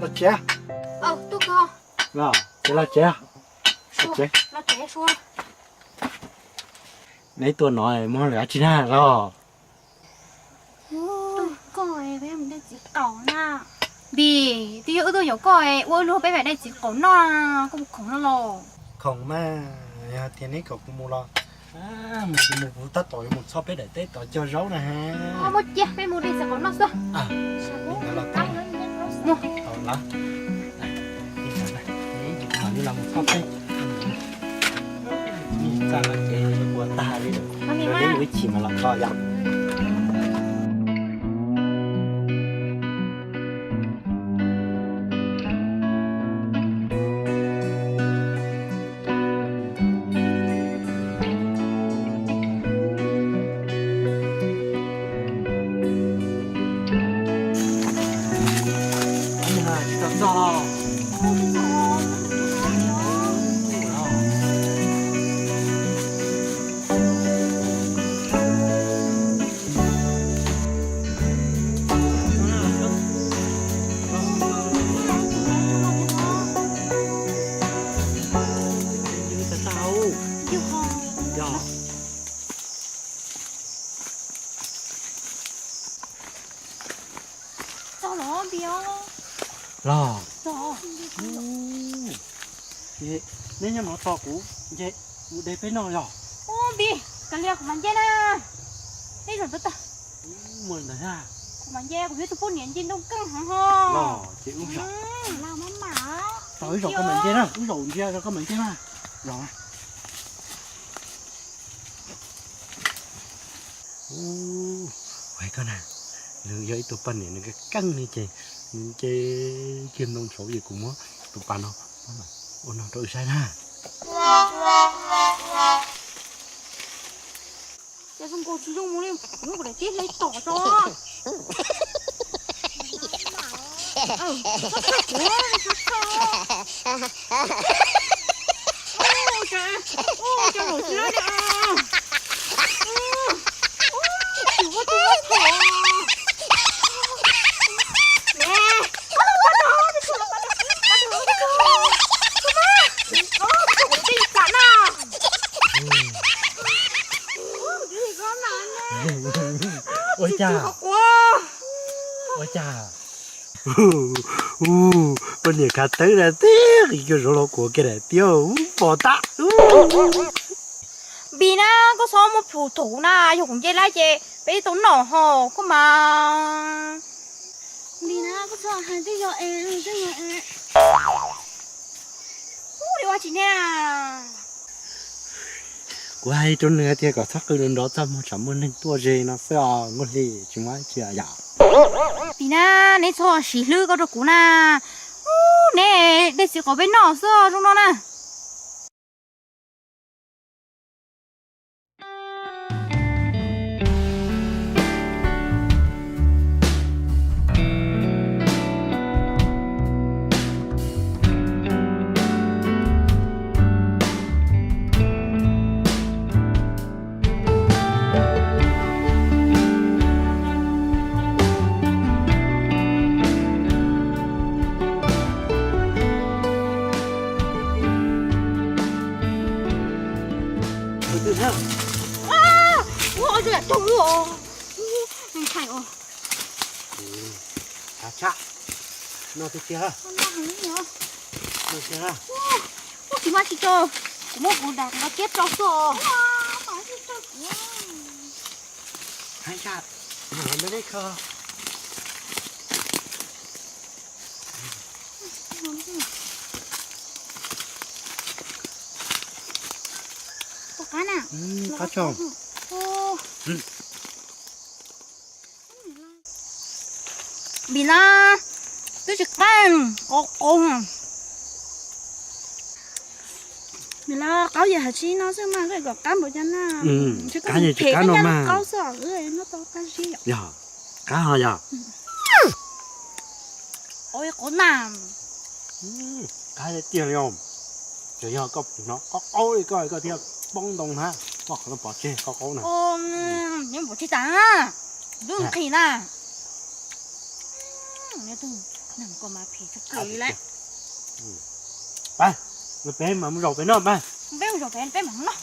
Los tsev. Los tsev, los tsev. Neb tuaj no muaj hauj lwm dab tsi na los? Npis, twb yog wb tuaj yaum koj ua ib lub peb vam dej txiv qaum noj, koj puas khoom no los? Khoom mas, yog tias neb kom kuv mus los mus, kuv mus, kuv tab tom yuav mus txhoj peb daim teb tod cog zaub na ha. Muab cia peb mus dej txiv qaum noj xwb. Mus. Tau lawm. Mus txhoj peb. Ib txaj no ces ua tag li, neb mus ib chim mas los txog yom. Txog los Npis os. Los. Txog. Neb nyob no tos kuv, nce mus de peb noj yog. Ub Npis, kav liam kuv mam nce na. Neb zaum tag tag. Kuv mam nce, kuv yog tus poj niam nce ntoo keej heev ho. Los ces wb zaum. Tos wb zaum koj mam nce na, wb zaum ntsia koj mam nce na. Los. Hais koj na, nws yog ib tug poj niam nws keej keej li ces nws nce kiag ntoo saud ces kuv muab tus pas no ua no rau wb saib na. Ces zoo nkaus tsis zoo mus li, muab kuv daim teb hle tom tso. Ua cas, ua cas, ua niam khav tawb na tib qis cuag zov los kuav kiag daim tiab pom tag. Npis na, koj txhob muab phum thuv na, yog kuv nce lawm ces peb tau noj ho koj mas. Npis na, koj txhob hais, twb yog es, twb yog es. Ub, li ua tsis ne. Kuv hais rau nws hais tias kom txhob qw nrov nrov txaj muag tsam muaj neeg tuaj ze no xwb os, Nkauj Hli, tsis muaj dab tsi yom. Npis na, neb txhob siv hlwb koj rau kuv na. Ub, neb de txiv qaum peb noj xwb zoo no na. Ua zoo yam cog os. Ntshai os. Tshaj, no tiag tiag. No tiag. Ub, tsis mas tsis tso, kuv muab kuv daim nqaij kiab tso xwb os. Hais tshaj, no ne kho. Qab na. Qab tso. Npis na, twb tsis qab, qau qau. Npis na, qaub yam hais tsis no xwb mas koj kom qab npaum cas na. Qab yam tsis qab no mas. Qaub xwb, noj tau qab zib yom. Yog, qab ho yog. Qab tiag li os. Tsuas yog koj hnov qaub qaub li koj, koj thiaj poob ntoo na, koj qhov no pov tseg qaub qaub na. Nyob npaum tsis tas, lub nqhis na. Neeg ko mas phem tshaj plaws li lawm. Pab, peb mam mus zaum pem no pab. Peb mus zaum pem, peb mam mus no.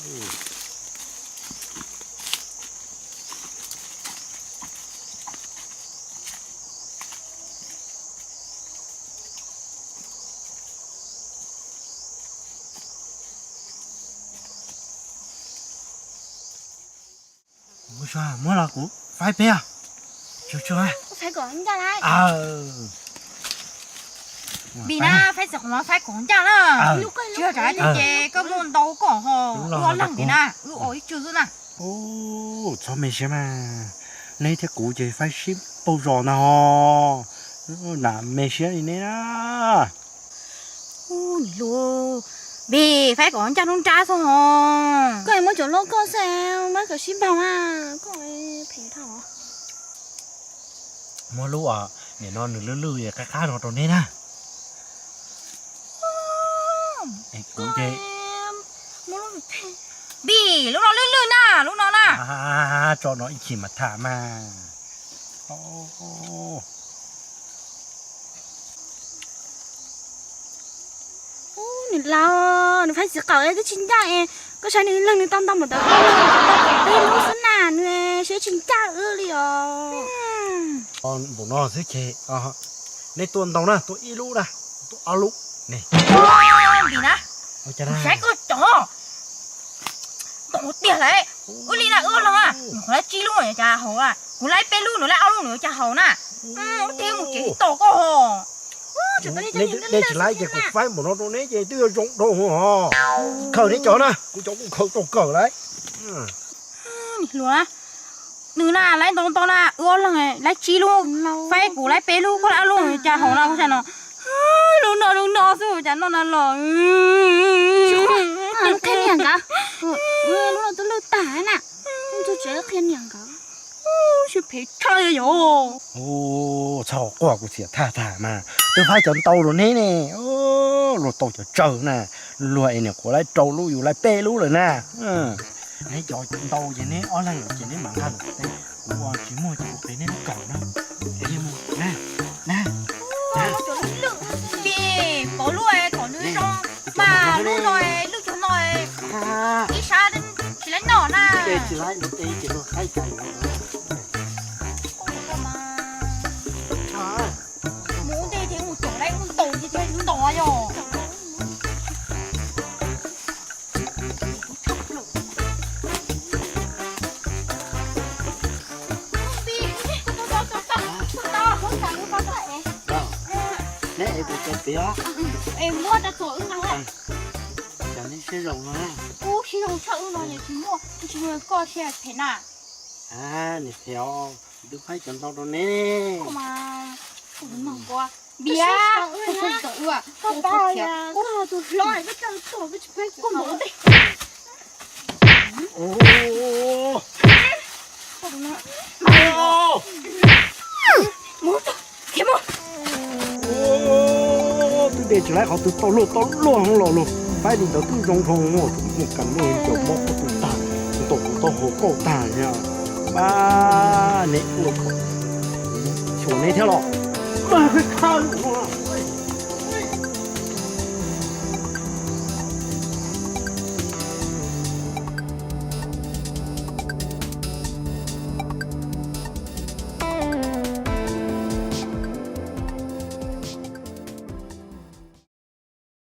Muab los kuv faib peb. Faib kom ncaj lawm. Vim na, faib txiv qhov no faib kom ncaj na. Tsis yog tsam ces koj muaj ntau koj ho ua leej vim na, wb ua ib tsug xwb na. Txhob me siab mas, neb thiab kuv ces faib sib pauj zos ntag ho. Nam me siab li neb na. Ub, niam hluas, vim faib kom ncaj nruab nrab xwb ho. Koj muab cov loj koj xwb, muab kom sib npaug na, koj phem dhau. Muab lub, nim no nws lwj lwj qab qab no rau neb na. Kuv ces, vim lub no lwj lwj na, lub no na. Tso no ib chim mas tham mas. Ub, nws laus, nws faib txiv qaum twb tsis ncaj es koj saib nws leeg nws tau ntau npaum ntawd, peb lub xwb na, nws siab tsis ncaj wb li os. Npaum no xwb ces neb tua ntau na, tua ib lub na, tua ob lub ne. Vim na, saib koj cov ntau tiag lawm. Wb li na, wb leeg na, nws qhov laib tsib lub cas haum na, kuv laib peb lub nws laib ob lub nws cas haum na. Wb twb mus tsev tsis tau koj ho. Neb tsis laib ces kuv faib npaum no rau neb ces twb yuav zoo dhau hos. Khaws neb cov na, kuv cov kuj khaws tau kawg lawm. Niam hluas, nws na laib ntau ntau na, wb ob leeg laib tsib lub, faib kuv laib peb lub, koj laib ob lub cas haum no, cas no. Lub no lub no xwb cas noj no los. Qhia niam nkawd, lub no twb lwj tag na, txog tsev qhia niam nkawd. Siab phem tshaj yom. Txhob quaj, kuv txiam thaj tag mas twb faib cov ntau rau neb ne. Luag tau cov tsawg na, luag es niam kuv laib rau lub yus laib peb lub lawm na. Neb cov ntau ces neb ob leeg lawm ces neb mam nqa lawm, kuv tsis muaj ces kuv qiv neb lub kawm na. Ces pov lub kom nws zoo, mas lub no lwj cov no ib sab tsis laib noj na. Mus ua ntej ces mus tsom laib mus ntaus ces mus ntaus yom. Neb es kuv cov piv os. Es muab rau txuas wb nqa. Cov neb siab zoo no. Ub, siab zoo tshaj wb no, tsis muaj, tsis muaj koj siab phem na. Niam phem os, twb faib cov ntau rau neb. Biav, koj pab, koj tus hlob, koj tsis pab koj mus ua ntej. Twb de tsis laib qhov twg tau luaj tau luaj hoob los luag faib li ntawd twb zoo dhau, mus kam muaj cov mob kuv tus tag, tus tau kuv tau hauv kauj tag thiab. Pab, neb ua kom xyuas neb thiab los.